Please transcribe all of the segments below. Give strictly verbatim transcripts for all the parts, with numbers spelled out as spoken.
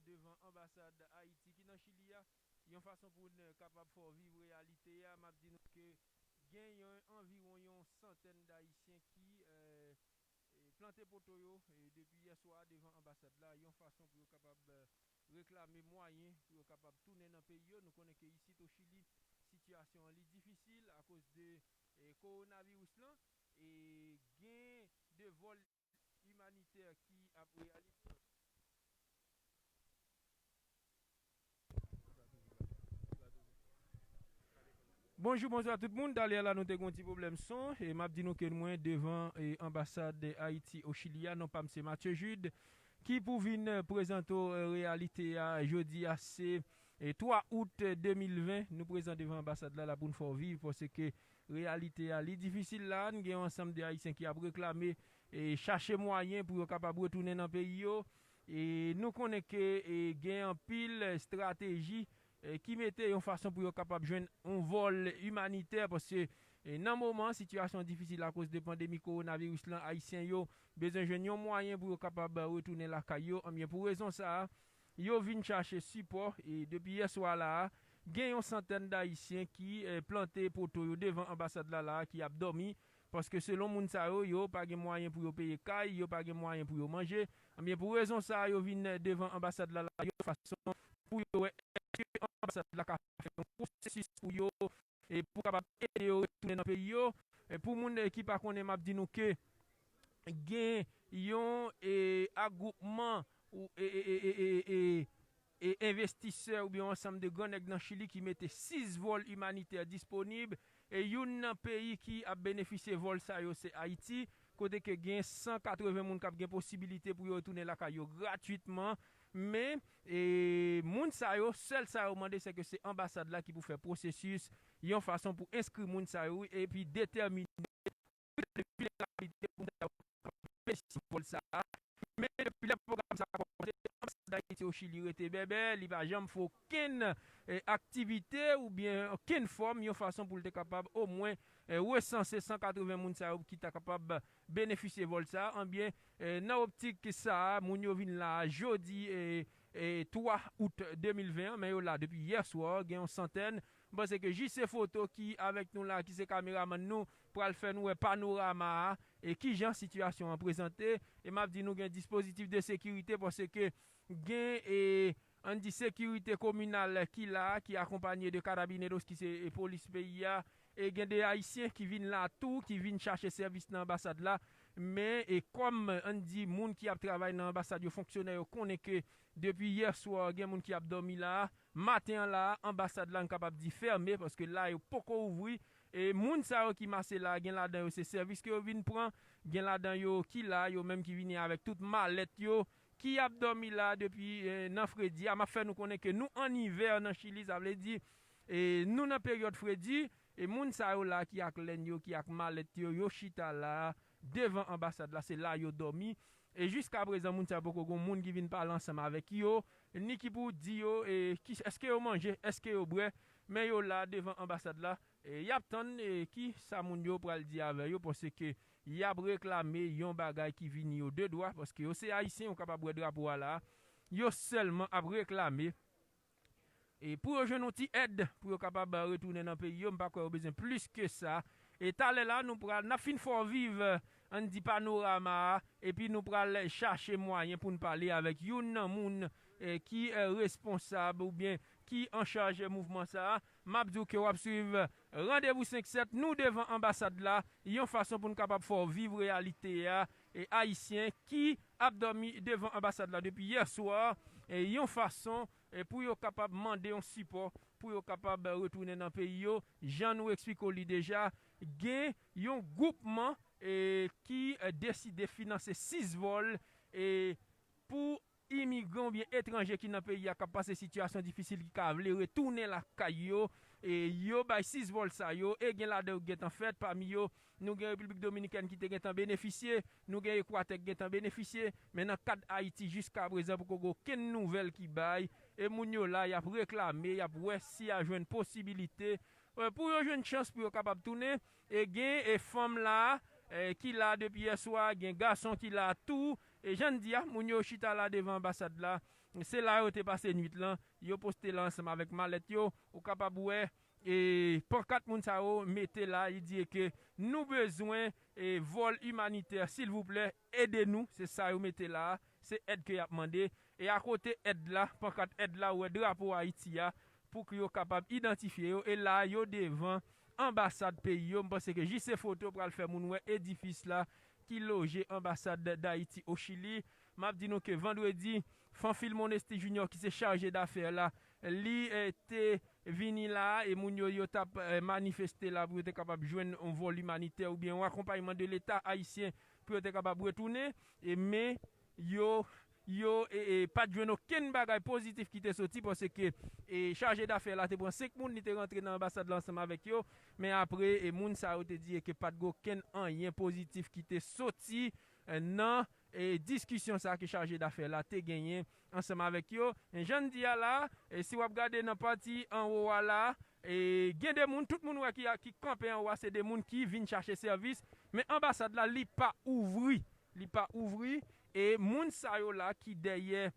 devan anbasad Ayiti ki nan Chili a, yon fason pou n kapab fè w viv reyalite a. M ap di nou ke gen yon anviwon yon santèn Dayisyen ki eh, plante poto yo eh, depi yè swa devan anbasad la, yon fason pou yo kapab eh, reklame mwayen pou yo kapab tounen nan peyi yo. Nou konnen ke isit o Chili, sitiyasyon an li difisil akoz de eh, kowonaviris lan, e gen de vòl imanitè ki ap reyalize. Bonjou, bonswa tout moun. Talè a la, nou te gen yon ti pwoblèm son. E m ap di nou ke mwen devan e, anbasad Ayiti o Chili a, non pa m se Mathieu Jude, ki pou vin e, prezante w e, reyalite a. Jodi a se e, twa out de mil ven. Nou prezan devan anbasad la, la pou n fè w viv, paske reyalite a, li difisil la. N gen yon ansanm de Ayisyen ki ap reklame e chache mwayen pou yo kapab retounen nan peyi yo. E nou konnen ke e, gen anpil estrateji e, ki mete yon fason pou yo kapab jwenn yon vòl imanitè, paske e, nan moman sitiyasyon difisil akoz de pandemi kowonaviris lan, Ayisyen yo bezwen jwenn yon mwayen pou yo kapab retounen lakay yo. Anbyen, pou rezon sa a, yo vin chache sipò. E depi yè swa la a, gen yon santèn Dayisyen ki e, plante poto yo devan anbasad la la a, ki ap dòmi, paske selon moun sa yo, yo pa gen mwayen pou yo peye kay, yo pa gen mwayen pou yo manje. Anbyen, pou rezon sa a, yo vin devan anbasad la la a, yon fason pou yo wè èske anbasad la ka fè yon pwosesis pou yo, e pou kapab ede yo retounen nan peyi yo. E pou moun e, ki pa konnen, m ap di nou ke gen yon e, agwoupman ou e, e, e, e, e, e, e envestisè oubyen yon ansanm de gran nèg nan Chili ki mete sis vòl imanitè disponib. E youn nan peyi ki ap benefisye vòl sa yo se Ayiti, kote ke gen san katreven moun k ap gen posibilite pou yo retounen lakay yo gratwitman. Men e, moun sa yo, sèl sa yo mande, se ke se anbasad la ki pou fè pwosesis yon fason pou enskri moun sa yo epi detèmine pou si vòl sa a. Men depi lè pwogram sa a kòmanse, anbasad Ayiti o Chili rete bèbè, li pa janm fè okenn e, aktivite oubyen okenn fòm, yon fason pou l te kapab omwen e, resanse san katreven moun sa yo ki ta kapab benefisye vòl sa a. Anbyen, e, nan optik sa a, moun yo vin la a jodi e, e, twa out de mil ven an, men yo la depi yè swa, gen yon santèn. M panse ke J C Foto ki avèk nou la, ki se kameramann nou, pral fè nou wè panorama a e kijan sitiyasyon an prezante. E m ap di nou gen dispozitif de sekirite, paske gen e, ann di sekirite kominal ki la, ki akonpanye de Carabineros, ki se e, polis peyi a. E gen de Ayisyen ki vin la tou, ki vin chache sèvis nan anbasad la. Men e, kòm ann di moun ki ap travay nan anbasad yo, fonksyonè yo, konnen ke depi yè swa gen moun ki ap dòmi la a, maten an la a, anbasad la, n kapab di fèmen, paske la yo poko ouvri. E moun sa yo ki mache la a, gen ladan yo se sèvis ke yo vin pran, gen ladan yo ki la, yo menm ki vini avèk tout malèt yo, ki ap dòmi la a depi e, nan fredi a. M ap fè nou konnen ke nou ann ivè nan Chili, sa vle di e, nou nan peryòd fredi. E moun sa yo la ki ak lèn yo, ki ak malèt yo, yo chita la a devan anbasad la, se la yo dòmi. E jiskaprezan, moun sa yo poko gen moun ki vin pale ansanm avèk yo, ni ki pou di yo e, ki, èske yo manje, èske yo bwè. Men yo la devan anbasad la, e, y ap tann e, ki sa moun yo pral di avè yo, paske y ap reklame yon bagay ki vini yo de dwa, paske yo se Ayisyen, yo kapab wè drapo a la a. Yo sèlman ap reklame e, pou yo jwenn yon ti èd, pou yo kapab retounen nan peyi yo. M pa kwè yo bezwen plis ke sa. E talè la, nou pral, n ap fin fè w viv, ann di, panorama a, epi nou pral chache mwayen pou n pale avèk youn nan moun e, ki e, responsab oubyen ki an chaj mouvman sa a. M ap di w ke w ap swiv Randevou senk sèt, nou devan anbasad la, yon fason pou n kapab fè w viv reyalite a, e Ayisyen ki ap dòmi devan anbasad la depi yè swa, e yon fason e, pou yo kapab mande yon sipò, pou yo kapab retounen nan peyi yo. Jan nou eksplike w li deja, gen yon gwoupman e, ki e, deside finanse sis vòl e, pou imigran oubyen etranje ki nan peyi a k ap pase sitiyasyon difisil, ki ka vle retounen lakay yo. E yo bay sis vòl sa yo, e gen ladan yo ki gentan fèt, pami yo, nou gen Repiblik Dominikèn ki te gentan benefisye, nou gen Ekwatè ki gentan benefisye, men nan kad Ayiti, jiskaprezan, poko gen okenn nouvèl ki bay. E moun yo la, y ap reklame, y ap wè si y a jwenn posibilite e, pou yo jwenn chans pou yo kapab tounen. E gen e, fanm la e, ki la depi yè swa, gen gason ki la tou. E jan n di a, moun yo chita la devan anbasad la, Se la yo te pase nwit lan, yo poste la ansanm avèk malèt yo. Ou kapab wè, e, pankat moun sa yo mete la, li di ke nou bezwen, e, vòl imanitè, silvouplè, ede nou. Se sa yo mete la, se èd ke y ap mande. E akote èd la, pankat èd la, ou wè drapo Ayiti a, pou ke yo kapab idantifye yo. E la, yo devan anbasad peyi yo. M panse ke J C Foto pral fè moun wè edifis la ki loje anbasad Dayiti o Chili. M ap di nou ke vandredi, Fanfil Monesti Junior, ki se chaje dafè la, li, eh, te vini la, e moun yo, yo t ap, eh, manifeste la pou yo te kapab jwenn yon vòl imanitè oubyen yon akonpayman de Leta ayisyen pou yo te kapab retounen. E men, yo, yo, e, e, pa t jwenn okenn bagay pozitif ki te soti, paske, e, chaje dafè la te pran senk moun, li te rantre nan anbasad la ansanm avèk yo, men apre, e, moun sa yo te di ke pa t gen okenn anyen pozitif ki te soti, e, nan, e, diskisyon sa ke chaje dafè la te genyen ansanm avèk yo. E, jan n di a la, e, si w ap gade nan pati anwo a la, e, gen de moun, tout moun wè ki, ki kanpe anwo a, se de moun ki vin chache sèvis, men anbasad la, li pa ouvri. Li pa ouvri, e moun sa yo la ki dèyè,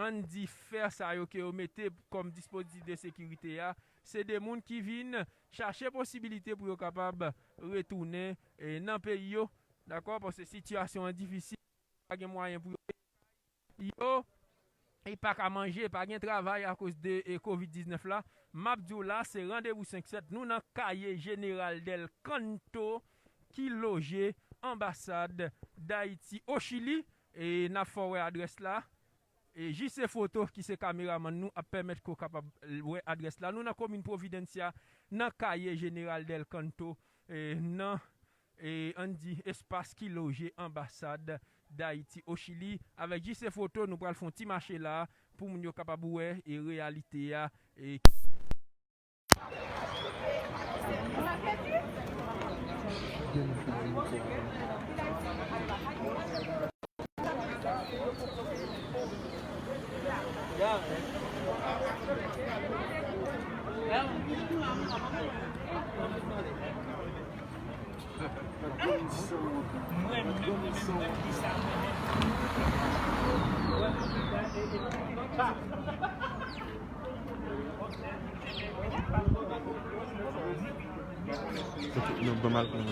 ann di, fè sa yo ke yo mete kòm dispozitif de sekirite a, se de moun ki vin chache posibilite pou yo kapab retounen, e, nan peyi yo, dakò? Paske sitiyasyon an difisil, pa gen mwayen pou yo, yo, e pa ka manje, pa gen travay akoz de, e, kovid diznèf la. M ap di w la, se randevou senk sèt, nou nan Calle General del Canto, ki loje anbasad Dayiti o Chili. E n ap fè w wè adrès la. E J C Foto, ki se kameramann nou, ap pèmèt ke w kapab wè adrès la. Nou nan komin Providencia, nan Calle General del Canto, e nan, e ann di, espas ki loje anbasad Dayiti o Chili. Avèk J C Foto, nou pral fè yon ti mache la pou moun yo kapab wè, e, reyalite a, e Ok, nou ban m al pran.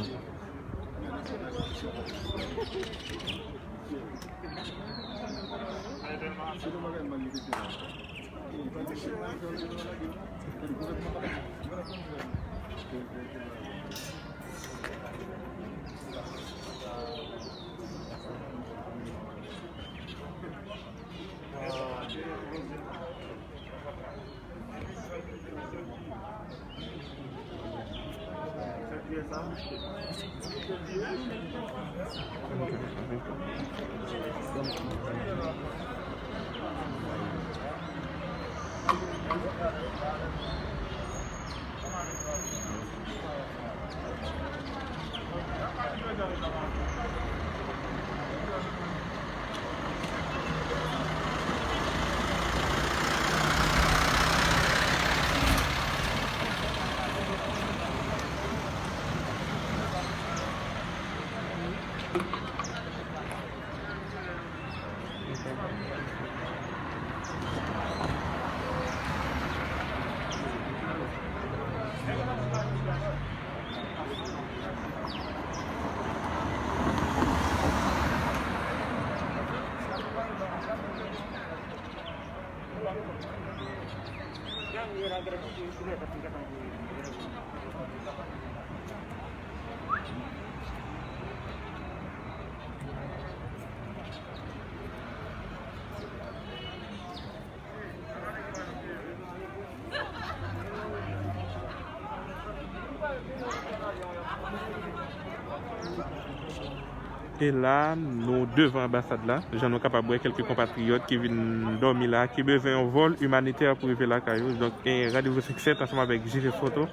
E la, nou devan anbasad la. Jan nou kapab wè, kèlke konpatriyòt ki vin dòmi la, ki bezwen yon vòl imanitè pou rive lakay yo. Donk, gen randevou senk sèt ansanm avèk J C Foto.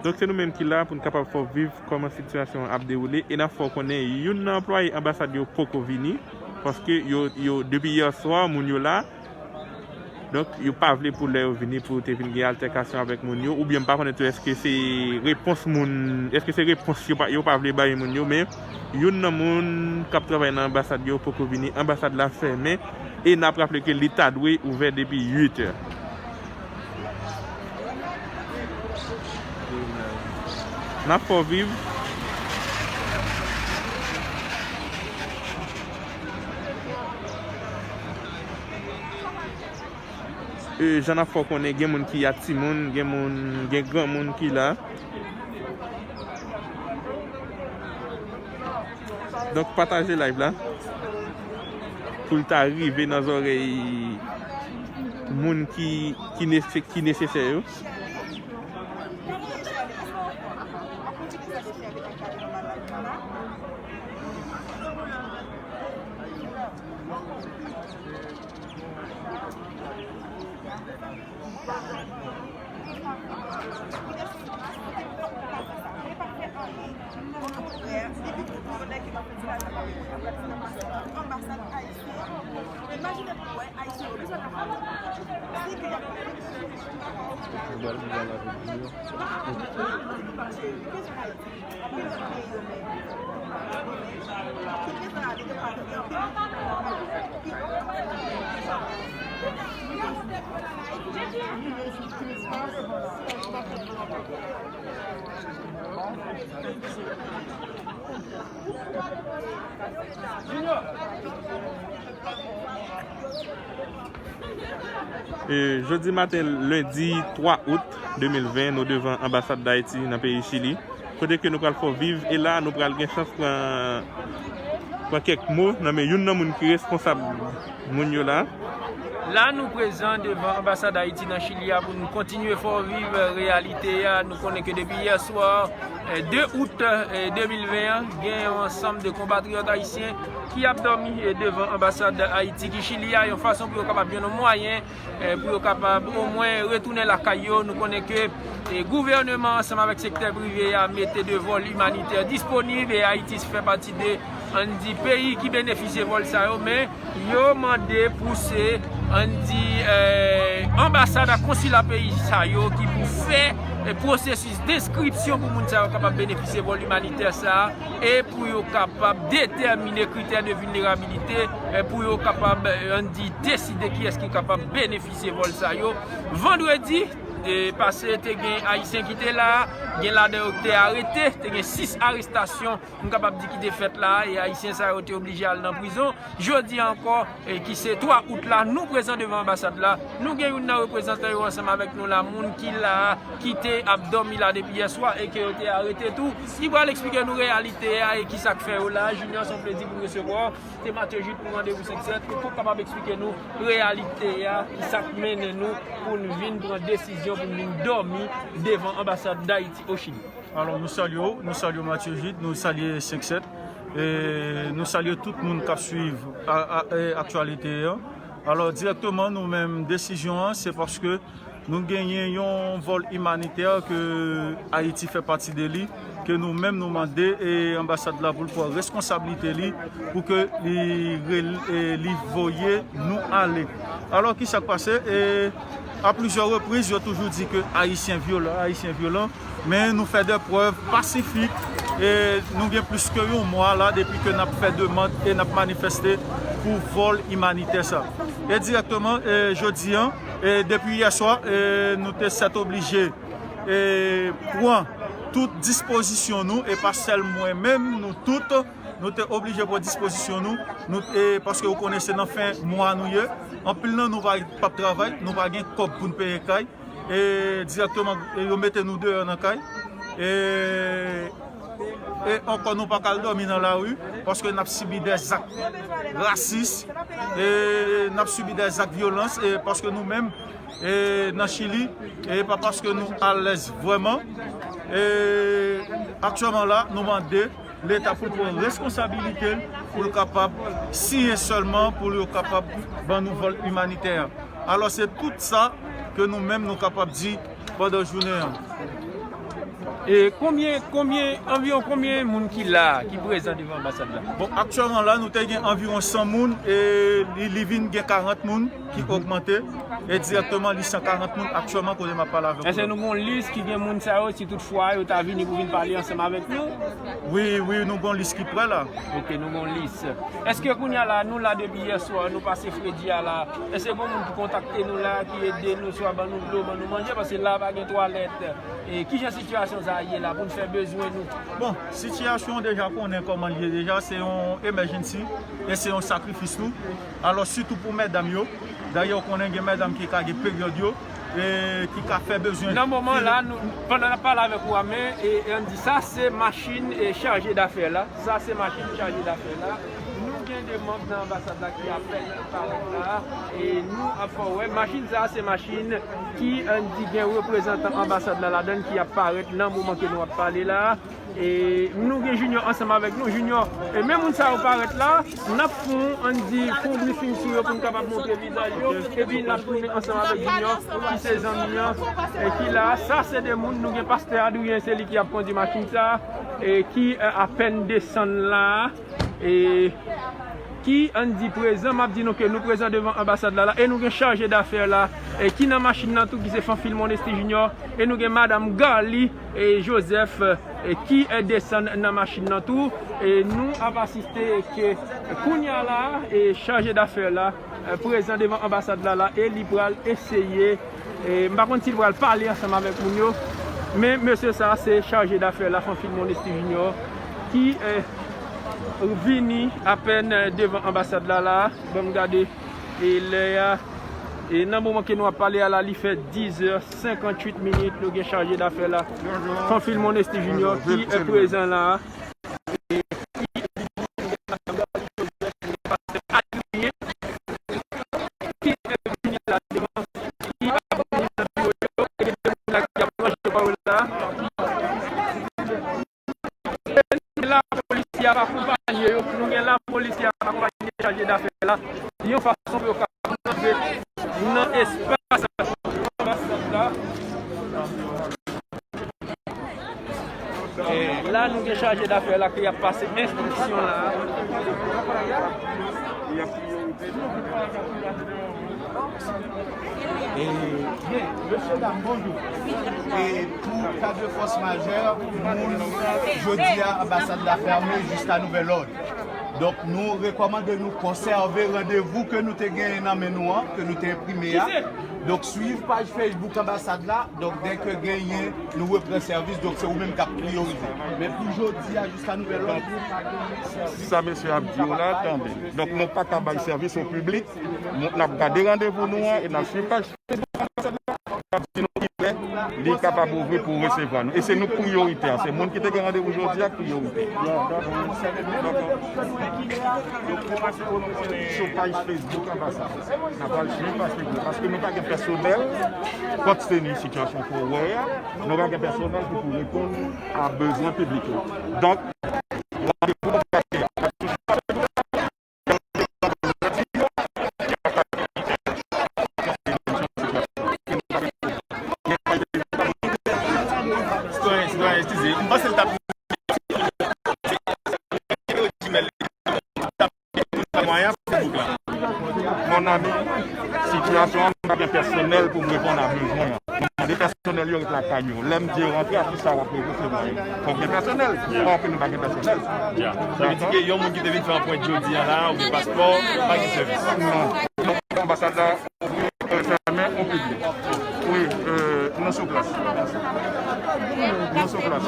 Donk, se nou menm ki la pou n kapab fè w viv kòman sitiyasyon an ap dewoule. E n ap fè w konnen, youn nan anplwaye anbasad yo poko vini, paske yo, yo, depi yè swa, moun yo la. Donk, yo pa vle pou lè yo vini pou te vin gen altèkasyon avèk moun yo, oubyen m pa konnen tou èske se repons moun, èske se repons yo pa, yo pa vle bay moun yo, men youn nan moun k ap travay nan anbasad yo poko vini, anbasad la fèmen. E n ap raple ke li ta dwe ouvè depi uit è. N ap fè w viv. E, jan n ap fè w konnen, gen moun ki ak timoun, gen moun, gen granmoun ki la. Donk, pataje live la pou l ta rive nan zòrèy moun ki, ki nese-, ki nesesè yo. E, jodi maten, lendi twa out de mil ven, nou devan anbasad Dayiti nan peyi Chili, kote ke nou pral fè w viv, e la, nou pral gen chans pran, pran kèk mo nan men youn nan moun ki responsab moun yo la. La, nou prezan devan anbasad Ayiti nan Chili a pou nou kontinye fè w viv reyalite a. Nou konnen ke depi yè swa, eh, de out, eh, de mil ven an, gen yon ansanm de konpatriyòt ayisyen ki ap dòmi, eh, devan anbasad Ayiti ki Chili a, yon fason pou yo kapab jwenn yon mwayen, eh, pou yo kapab omwen retounen lakay yo. Nou konnen ke, eh, gouvèneman ansanm avèk sektè prive a mete de vòl imanitè disponib e Ayiti fè pati de, ann di, peyi ki benefisye vòl sa yo, men yo mande pou se, ann di, eh, anbasad ak konsila peyi sa yo ki pou fè, eh, pwosesis denskripsyon pou moun sa yo kapab benefisye vòl imanitè sa a, e pou yo kapab detèmine kritè de vilnerabilite, eh, pou yo kapab, eh, ann di, deside kiyès ki kapab benefisye vòl sa yo. Vandredi, eh, pase, te gen Ayisyen ki te la, gen ladan yo ki te arete, te gen sis arestasyon, m kapab di, ki te fèt la, e Ayisyen sa yo te oblije al nan prizon. Jodi a ankò, e ki se twa out la, nou prezan devan anbasad la. Nou gen youn nan reprezantan yo ansanm avèk nou la, moun ki la, ki te ap dòmi la depi yè swa e ke yo te arete tou. Li pral eksplike nou reyalite a e ki sa k fè yo la. Junior, se yon plezi pou n resevwa w. Se Mathieu Jude pou Randevou senk sèt. Ou kapab eksplike nou reyalite a, ki sa k mennen nou pou n vin pran desizyon pou n vin dòmi devan anbasad Dayiti o Chili. Alò, nou salye w, nou salye Mathieu Jude, nou salye senk sèt, e nou salye tout moun k ap swiv a, a, e, aktyalite a. Alò, dirèkteman, nou menm, desizyon an, se paske nou genyen yon vòl imanitè ke Ayiti fè pati de li, ke nou menm, nou mande, e, anbasad la pou l pran reskonsablite li, pou ke li, rel-, e, li voye nou ale. Alò, ki sa k pase? E, a plizyè repriz, yo toujou di ke Ayisyen vyolan, Ayisyen vyolan. Men nou fè de prèv pasifik, e nou gen plis ke yon mwa la depi ke n ap fè demann e n ap manifeste pou vòl imanitè sa. E dirèkteman, e jodi a, e depi yè swa, e nou te sètoblije, e pran tout dispozisyon nou, e pa sèl mwen menm, nou tout, nou te oblije pran dispozisyon nou, nou, e paske ou konnen se nan fen mwa nou ye, anpil nan nou pa, p ap travay, nou pa gen kòb pou n peye kay. E dirèkteman, e yo mete nou deyò nan kay. E, e ankò nou pa ka al dòmi nan lari, paske n ap sibi de zak rasis, e n ap sibi de zak vyolans, e paske nou menm, e nan Chili, e pa paske nou alèz vrèman. E aktyèlman la, nou mande Leta pou l pran responsabilite l, pou l kapab siyen sèlman, pou yo kapab ban nou vòl imanitè a. Alò, se tout sa ke nou menm nou kapab di pandan jounen an. E konbyen, konbyen, anviwon konbyen moun ki la, ki prezan devan anbasad la? Bon, aktyèlman la, nou te gen anviwon san moun, e li, li vin gen karant moun. ki ogmante, e dirèkteman lis san karant moun aktyèlman kote m ap pale avèk ou la. Èske nou gen yon lis ki gen moun sa yo, si toutfwa yo ta vini pou vin pale ansanm avèk nou? Wi, wi, nou gen yon lis ki prè la. Ok, nou gen yon lis. Èske kounye a la, nou la depi yè swa, nou pase fredi a la, èske gen moun ki kontakte nou la, ki ede nou, swa ban nou dlo, ban nou manje, paske la pa gen twalèt? E kijan sitiyasyon sa a ye la pou n fè bezwen nou? Bon, sitiyasyon an deja konnen kòman l ye deja, se yon emergency e se yon sakrifis tou. Alò, sitou pou medam yo, dayè ou konnen gen medam ki ka gen peryòd yo, e ki ka fè bezwen. Nan moman la, nou, pandan n ap pale avèk ou a, men, e, e ann di sa, se machin, e, chaje dafè la. Sa se machin chaje dafè la. Nou gen de manm nan anbasad la ki apèn parèt la. E nou ap fè w wè, machin sa se machin ki, ann di, gen reprezantan anbasad la ladan l ki ap parèt nan moman ke nou ap pale la. E nou gen Junior ansanm avèk nou. Junior, e men moun sa yo parèt la, n ap fè w, ann di, fè w briefing sou yo pou n kapab montre vizaj yo. Epi n ap tounen ansanm avèk Junior, ki se zanmi an, e ki la. Sa se de moun, nou gen pastè Adrien, se li ki ap kondui machin sa, e ki, e, apèn desann la, e ki, ann di, prezan. M ap di nou ke nou prezan devan anbasad la, la, e nou gen chaje dafè la, e ki nan machin nan tou, ki se Fanfil Monesti Junior, e nou gen madanm Garly, e Joseph, e ki, e, desann nan machin nan tou, e nou ap asiste ke kounye a la, e chaje dafè la, e, prezan devan anbasad la, la, e li pral eseye, e, m pa konn si l pral pale ansanm avèk moun yo, men mesye sa a se chaje dafè la, Fanfil Monesti Junior, ki, e, vini apèn, e, devan anbasad la, la. Ban m gade, e, lè a, e, nan moman ke nou ap pale a la, li fè diz è senkanntuit minit, nou gen chaje dafè la, Fanfil Monesti Junior, ki, e, prezan la. Ki ap vini nan biwo yo, e gen de moun la ki ap manje pa yo la. E nou gen lapolis ki ap akonpanye yo, nou gen lapolis ki ap akonpanye chaje dafè la, yon fason pou yo kapab rantre nan espas anbasad la. E la, nou gen chaje dafè la ki ap pase enstriksyon la. E, byen, mesye dam, bonjou. E pou ka de fòs majè, moun, jodi a, anbasad la fèmen jiska nouvèl òd. Donk, nou rekòmande nou konsève randevou ke nou te genyen nan men nou an, ke nou te enprime a. Donk, swiv paj Facebook anbasad la. Donk, dèke genyen, nou repran sèvis. Donk, se ou menm k ap priyorize. Men pou jodi a, jiska nouvèl òd, nou pa genyen sèvis. Sa mesye ap di w la, tande. Donk, nou pa ka bay sèvis o piblik. Nou, n ap gade randevou nou an e n ap swiv paj Facebook anbasad la. N ap di nou kilè li kapab ouvri pou resevwa nou. E se nou k priyorite a. Se moun ki te gen randevou jodi a k priyorite. Donk, sou paj Facebook anbasad. N ap al swiv pase yo, paske nou pa gen pèsonèl, kont teni sitiyasyon ke w wè a, nou pa gen pèsonèl ki pou reponn a bezwen piblik yo. Donk, randevou nou pa gen. Sitwayen, sitwayen, eskize. M panse l t ap Mon ami, sitiyasyon an, m pa gen pèsonèl pou m reponn a bezwen an. M mande pèsonèl yo ret lakay yo. Lè m di yo rantre, a kisa w ap resevwa yo? Fòk gen pèsonèl. Or ke nou pa gen pèsonèl. Sa vle di ke yon moun ki te vin fè anprent jodi a la, ou gen paspò, pa gen sèvis. Non. Anbasad la, euh, fèmen o piblik. Wi, euh, nou sou plas. Nou sou plas.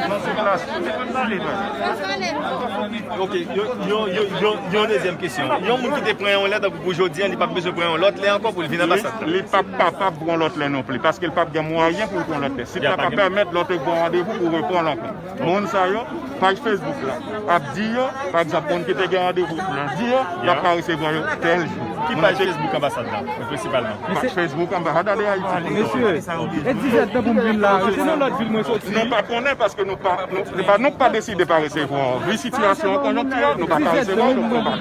Nou sou plas. Ok, yon, yon, yon, yon, yon dezyèm kesyon. Yon moun ki te pran yon lè, tankou pou jodi a, li p ap bezwen pran yon lòt lè ankò pou l vin anbasad la? Li p ap kapab pran lòt lè non pli, paske l p ap gen mwayen pou l pran lòt lè. Si l ta ka pèmèt lè w te gen yon randevou pou w repran l ankò. Moun sa yo, paj Facebook la ap di yo, pa egzanp, moun ki te gen randevou pou lendi yo, y ap ka resevwa yo tèl jou. Ki paj Facebook anbasad la, prensipalman? Paj Facebook anbasad de Ayiti. Mesye, e dizèt tan pou m vin la, se nan lòt vil mwen soti. Nou pa konnen paske nou pa, nou, nou pa, nou pa deside pa resevwa. Vi sitiyasyon an, konjonkti a, nou pa ka resevwa, nou pa.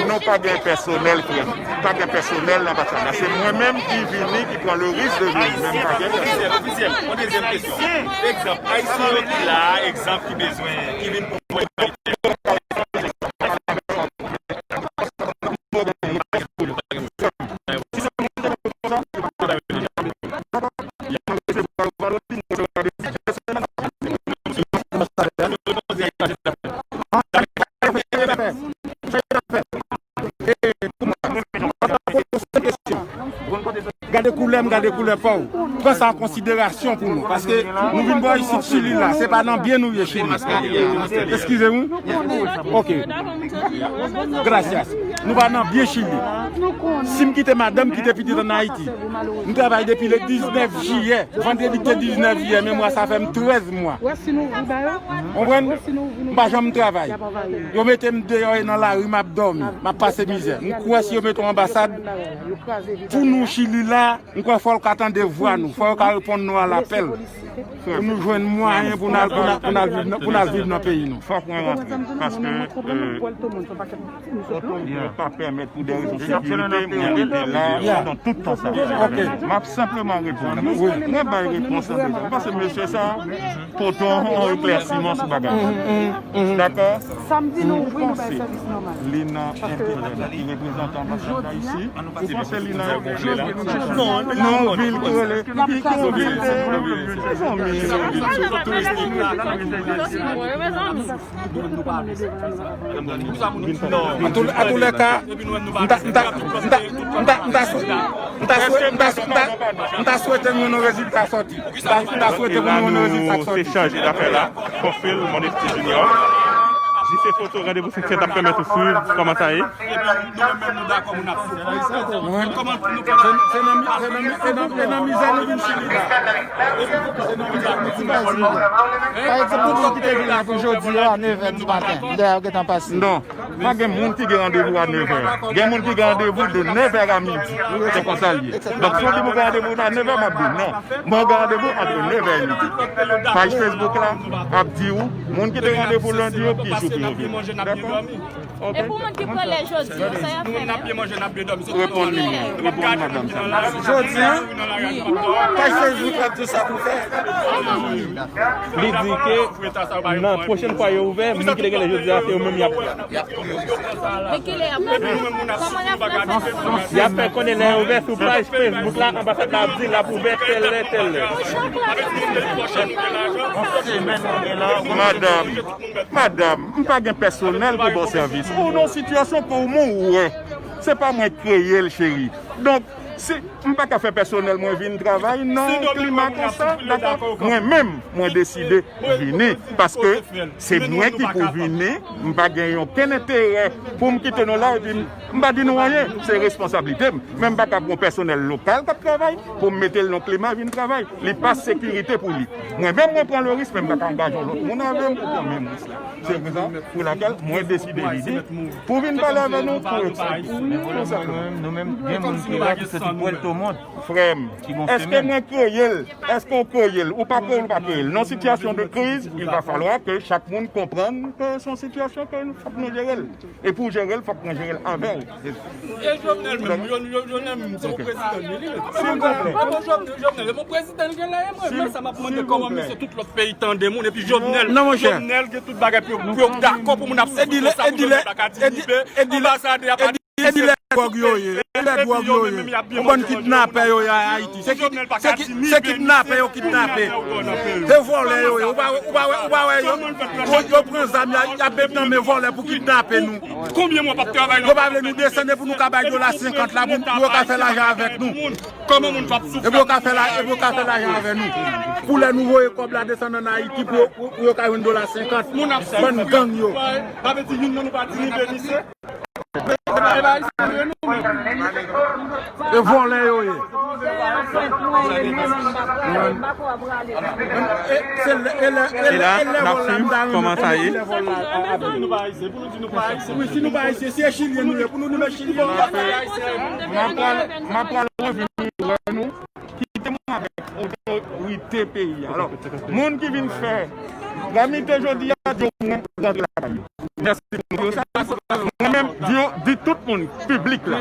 Nou pa gen pèsonèl, frè m. Pa gen pèsonèl nan anbasad la. Se mwen menm ki vini, ki pran le risk de vini, men m pa gen pèsonèl. Yon dezyèm, yon dezyèm kesyon. Egzanp, Ayisyen yo ki la, egzanp, ki bezwen, ki vin pou mwen. Gade koulè m, gade koulè pa w. Pran sa an konsiderasyon pou nou. Paske nou vin bò isit Chili la. Se pa nan byen nou ye Chili. Eskize m. Ok. Gracias. Nou pa nan byen Chili. Si m kite madanm, kite pitit ann Ayiti. M travay depi le diznèf jiyè. Vandredi ki te diznèf jiyè, men mwa sa fè m trèz mwa. Konprann? M pa janm travay. Yo mete m deyò e nan lari m ap dòmi. M ap pase mizè. M kwè si yo mete yon anbasad pou nou Chili la, m kwè fò l ka tande vwa nou, fò yo ka reponn nou a lapèl. Pou nou jwenn mwayen pou n al, pou n al, pou n al viv nan, pou n al viv nan peyi nou. Fòk mwen rantre, paske, euh, otorite pa pèmèt pou de rezon sekirite, mwen rete la pandan tout tan sa. M ap senpleman reponn. Mwen bay repons an deja. M panse mesye sa, pote yon eklèsiman sou bagay la. Dakò? Samdi nou ouvri, nou bay sèvis nòmal. Li nan enterè nou. Li reprezante anbasad la isi. Ou panse li nan enterè nou? Non, non, vil ki rele, ki, ki yon vil de, mezanmi. An tou, an tou lè ka, m ta, m ta, m ta, m ta, m ta swe-, m ta swe-, m ta swe-, m ta, m ta swete nou yon rezilta sòti. M ta, m ta swete pou nou yon rezilta sòti. Se chaje zafè la. Konfil, Modesty Junior. J C Photo, randevou sou sèn ap pèmèt ou swiv kòman sa ye. Epi nou menm, menm nou dakò moun ap soufri. Kòman pou nou fè? Se, se nan mi-, se nan mi-, se nan, se nan mizè nou vin Chili la. Se nan mizè nou vin Chili la. Pa egzanp, tout moun ki te vin la pou jodi a, nevè di maten, lè yo gentan pase. Non, pa gen moun ki gen randevou a nevè. Gen moun ki gen randevou de nevè a midi. Se konsa l ye. Donk, si w di m ou gen randevou a nevè, m ap di w non. Mwen, ou gen randevou ant nevè e midi. Paj Facebook la ap di w, moun ki te randevou lendi yo, ki jou pou yo vini. Dakò? Ok. E pou moun ki pran lè jodi yo, sa y ap fè menm? Reponn li, reponn madanm sa. Jodi a, paj Facebook la ap di w sa pou fè. Li di ke nan pwochèn fwa yo ouvè, moun ki te gen lè jodi a, se yo menm y ap pran. Men kilè y ap ouvè? Kòman y ap fè? Y ap fè konnen lè yo ouvè sou paj Facebook la, anbasad la ap di l ap ouvè tèl lè, tèl lè. Madanm, madanm, m pa gen pèsonèl pou ba w sèvis. Ou nan yon sitiyasyon ke w mwen wè. Se pa mwen k kreye l, cheri. Donk, si m pa ka fè pèsonèl mwen vin travay nan yon klima konsa, dakò? Mwen menm, mwen deside vini, paske se mwen ki pou vini, m pa gen okenn enterè pou m kite nou la, epi m, m pa di nou anyen, se responsablite m. Men m pa ka pran pèsonèl lokal k ap travay pou m mete l nan klima vin travay. Li pa sekirite pou li. Mwen menm, mwen pran le risk, men m pa ka angaje yon lòt moun avè m pou pran menm risk la. Se rezon pou lakèl mwen deside vini pou vin pale avè nou, pou eksplike. Wi, nou menm, nou menm, gen moun ki la ki soti Puerto Montt. Frè m, èske mwen kreye l? Èske w kreye l? Ou pa kreye l, ou pa kreye l. Nan sitiyasyon de kriz, il va falloir que chak moun konprann ke se yon sitiyasyon ke nou, fòk nou jere l. E pou w jere l, fòk mwen jere l avè w. E Jovenel menm, yo, yo, Jovenel menm, se yon prezidan li ye. Silvouplè. Mwen, bon, Jovenel, Jovenel, e bon prezidan l gen la, e mwen, men sa m ap mande, kòman misye tout lòt peyi tande moun, epi Jovenel, Jovenel gen tout bagay pou yo, pou yo dakò pou moun ap soufri konsa, pou Jovenel pa ka dilive, anbasadè a pa dilive. E dilè dwòg yo ye, e dilè dwòg yo ye. Yon bann kidnapè yo ye Ayiti. Se ki, se ki, se kidnapè yo kidnape. Se vòlè yo ye. Ou pa, ou pa wè, ou pa wè yo? Yo, yo pran zam, y a, y ap met nan men vòlè pou kidnape nou. Konbyen mwa p ap travay nan... Yo pa vle nou desann pou nou ka bay dola senkant la pou, pou yo ka fè lajan avèk nou. Kòman moun p ap soufri? Epi yo ka fè la, epi yo ka fè lajan avè nou. Pou lè nou voye kòb la desann ann Ayiti pou yo, pou, pou yo ka jwenn dola senkant. Moun ap soufri. Bann gang yo. Pa vle di youn nan nou pa dilive misye. E vòlè yo ye. E, se lè, e lè, e lè, e lè vòl la, m ta renmen konn ki lè vòl la ap vini. Wi, si nou pa ayisyen, si e chilyen nou ye, pou nou di men chilyen nou pa fè ayisyen. M ap pral, m ap pral revini wè nou. Kite mwen avèk otorite peyi a. Alò, moun ki vin fè tramite jodi a, di yo mwen rantre lakay yo. Mèsi pou nou di yo sa. Mwen menm, di yo, di tout moun, piblik la,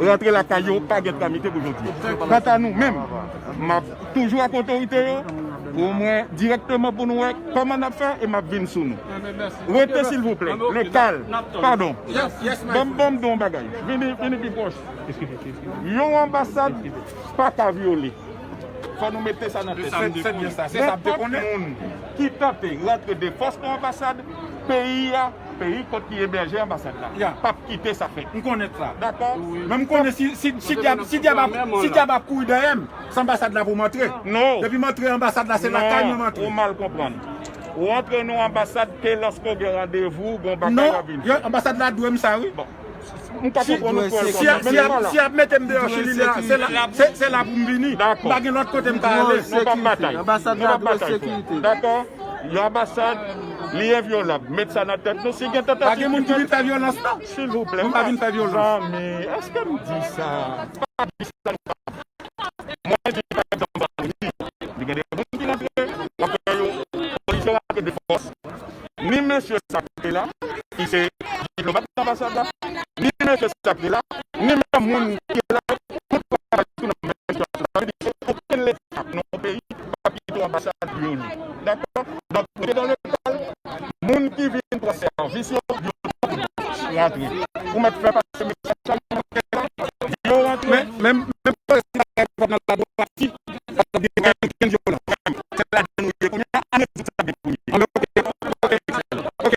rantre lakay yo, pa gen tramite pou jodi a. Kanta nou menm, m ap toujou ak otorite yo, pou mwen dirèkteman pou nou wè kòman n ap fè e m ap vin sou nou. Rete silvouplè, le kal, padon. Ban m, ban m di w yon bagay. Vini, vini pi pwòch. Yon anbasad pa ka vyole. Fò nou mete sa nan tèt. Se, se byen sa. Se sa m te konnen. Nenpòt moun ki tante rantre de fòs nan anbasad, peyi a, peyi kot ki ebèje anbasad la, p ap kite sa fèt. M konnen sa. Dakò? Men m konnen si, si, si dyab, si dyab ap, si dyab ap kouri dèyè m, se anbasad la pou m antre. Non. Depi m antre anbasad la, se lakay mwen m antre. Ou mal konprann. Ou antre nan anbasad ke lòske w gen randevou, gen bagay w ap vin fè. Non, anbasad la dwe m sa, wi. Bon. M ka konprann ou pral konprann, men li pa la. Si y ap mete m deyò Chili la, se la, se, se la pou m vini. M pa gen lòt kote m ka ale. Nou p ap batay. Nou p ap batay, frè. Dakò? Yon anbasad, li envyolab. Met sa nan tèt nou. Si gen tantativ, pa gen moun ki vin fè vyolans, non. Silvouplè. Mwen pa vin fè vyolans. Zanmi, èske m di sa? Pa di sa. Mwen di, pa egzanp, Valéry, li gen de moun ki rantre, apre yo, polisye rantre de fòs. Ni mesye sa ki te la, ki se diplomat anbasad la, ni mesye sa ki te la, ni menm moun ki te la, tout travay tou nan menm sitiyasyon. Sa vle di, okenn leta nan yon peyi p ap kite yon anbasad vyole. Dakò? Donk, nou te nan lekòl, moun ki vin pran sèvis yo, yo rantre. Ou mèt fè pase mesaj sa, yo rantre. Men, men, men, men, si bagay pa nan ladwati, sa vle di gen, gen vyolans. Se ladan nou ye kounye a, ann rezoud sa byen kounye a. Ann, ok, ok, ok, ok.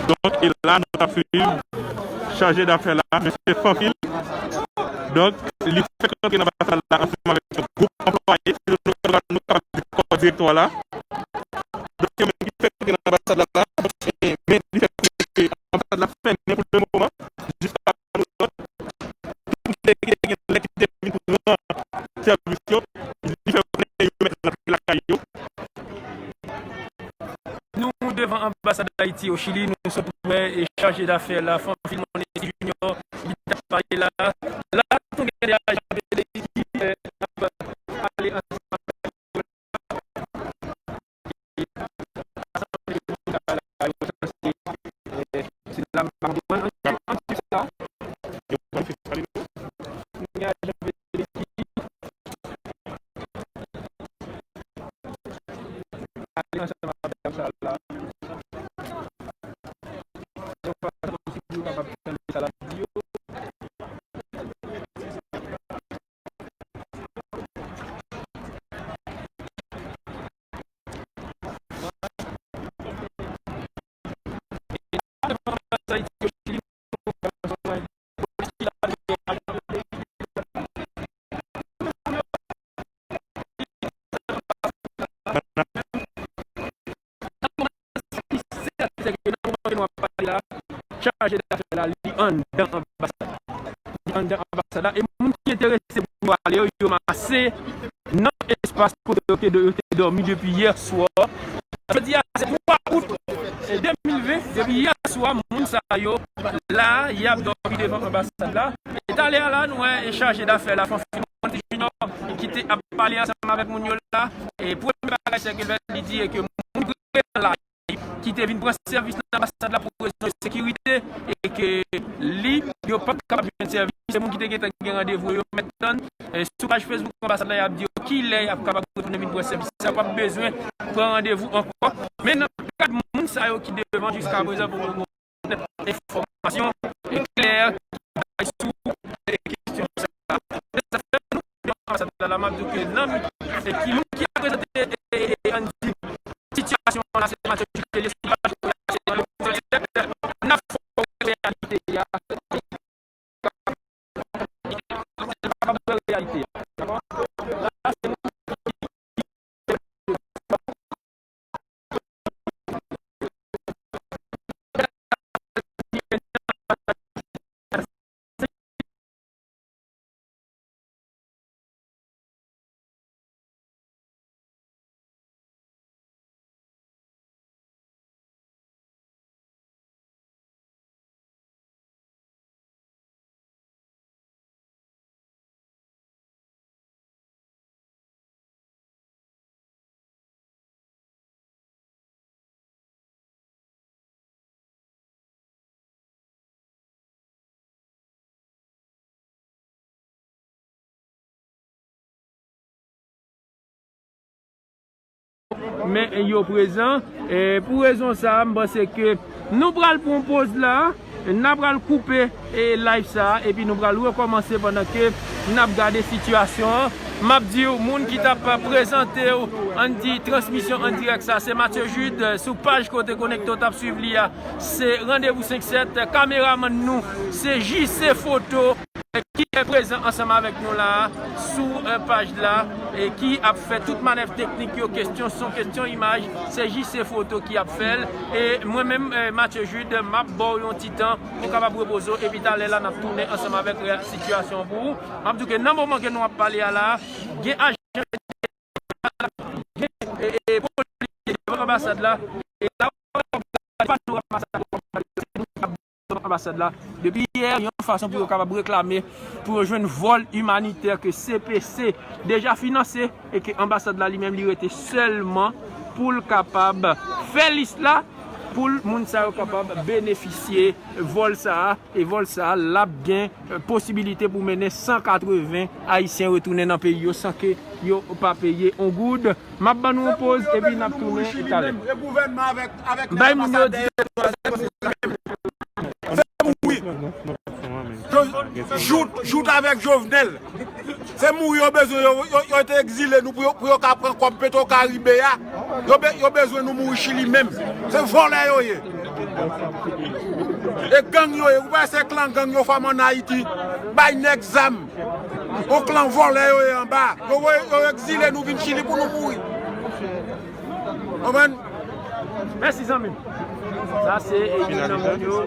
Donk, e la, nou t ap swiv chaje dafè la, mesye Fanfil. Donk, li fèk rantre nan anbasad la ansanm avèk yon gwoup anplwaye, si nou, nou, nou kapab di kò direktwa la. Donk, yo menm ki fèk rantre nan anbasad la, la, men li fèk konnen ke anbasad la fèmen pou le moman, jiska nouvo lòd. Tout moun ki te gen lè ki te vin pran sèvis yo, li fè konnen yo mèt rantre lakay yo. Nou devan anbasad Ayiti o Chili, nou sot wè e chaje dafè la, Fanfil Monesi Junior, li t ap pale la. La, nou gen de ajan P D I ki, eh, ap pale ansanm avèk yo la. Se la m ap pran an ti sa. Gen ajan P D I ki ale ansanm avèk sa la. Yon fason pou yo kapab tande sa l ap di yo. Chaje dafè la, li anndan anbasad la. Li anndan anbasad la. E moun ki enterese pou yo ale yo, yo mache nan espas kote yo te, yo te dòmi depi yè swa. Jodi a, se twa out de mil ven. Depi yè swa, moun sa yo la, y ap dòmi devan anbasad la. E talè a la, nou wè e chaje dafè la, Fanfil Monesi Junior, ki te ap pale ansanm avèk moun yo la. E premye bagay, se ke li di e ke moun ki prezan la, ki te vin pran sèvis nan anbasad la pou rezon de sekirite, e ke li, yo p ap kapab jwenn sèvis. Se moun ki te gentan gen randevou yo mèt tann, e, sou paj Facebook anbasad la, y ap di yo kilè y ap kapab retounen vin pran sèvis. Sa p ap bezwen pran randevou ankò. Men nan kad moun sa yo ki devan jiska prezan pou enfòmasyon eklè ki bay sou kesyon sa. Sa fè nou anbasad la, la, m ap di w ke nan, e ki moun ki reprezante, e, e, e, ann di, sitiyasyon an la, se Mathieu Duquelier, se pa Jovenel, se pa Lemonn Joseph. N ap fè w reyalite a. N ap fè w reyalite a. Dakò? La, se moun ki men yo prezan. E pou rezon sa a, m panse ke nou pral pran yon poz la, n a pral koupe e live sa a, epi nou pral rekòmanse pandan ke n ap gade sitiyasyon an. M ap di w, moun ki t ap prezante w, ann di, transmisyon an dirèk sa, se Mathieu Jude, sou paj Kote Konekte w t ap swiv li a, se Randevou senk sèt, kameramann nou, se J C Foto, ki prezan ansanm avèk nou la a, sou, eh, paj la, e ki ap fè tout manèv teknik yo, kesyon son, kesyon imaj, se J C Foto ki ap fè l. E mwen menm, eh, Mathieu Jude, m ap ba w yon ti tan pou w kapab repoze w, epi talè la, n ap tounen ansanm avèk, eh, sitiyasyon an pou ou. M ap di w ke nan moman ke nou ap pale a la, gen ajan, gen, e, e, polisye devan anbasad la, e la, pa nou anbasad la, anbasad la depi yè, yon fason pou yo kapab reklame, pou yo jwenn vòl imanitè ke C P C deja finanse, e ke anbasad la li menm li rete sèlman pou l kapab fè lis la, pou l, moun sa yo kapab benefisye vòl sa a, e vòl sa a, l ap gen, eh, posibilite pou mennen san katreven Ayisyen retounen nan peyi yo san ke yo pa peye on goud. M ap ban nou yon poz, epi n ap tounen talè. Bay moun yo di Se mouri. Jout, jout avèk Jovenel. Se mouri yo bezwen, yo, yo, yo te egzile nou pou yo, pou yo ka pran kòb Petro Karibe a. Yo, be, yo bezwen nou mouri Chili menm. Se vòlè yo ye. E gang yo ye. Ou pa se klan gang yo fòm ann Ayiti. Bay nèg zam. On klan vòlè yo ye anba. Yo, yo, yo egzile nou vin Chili pou nou mouri. Konprann? Mèsi, zanmi m. Sa se, eh, youn nan moun yo.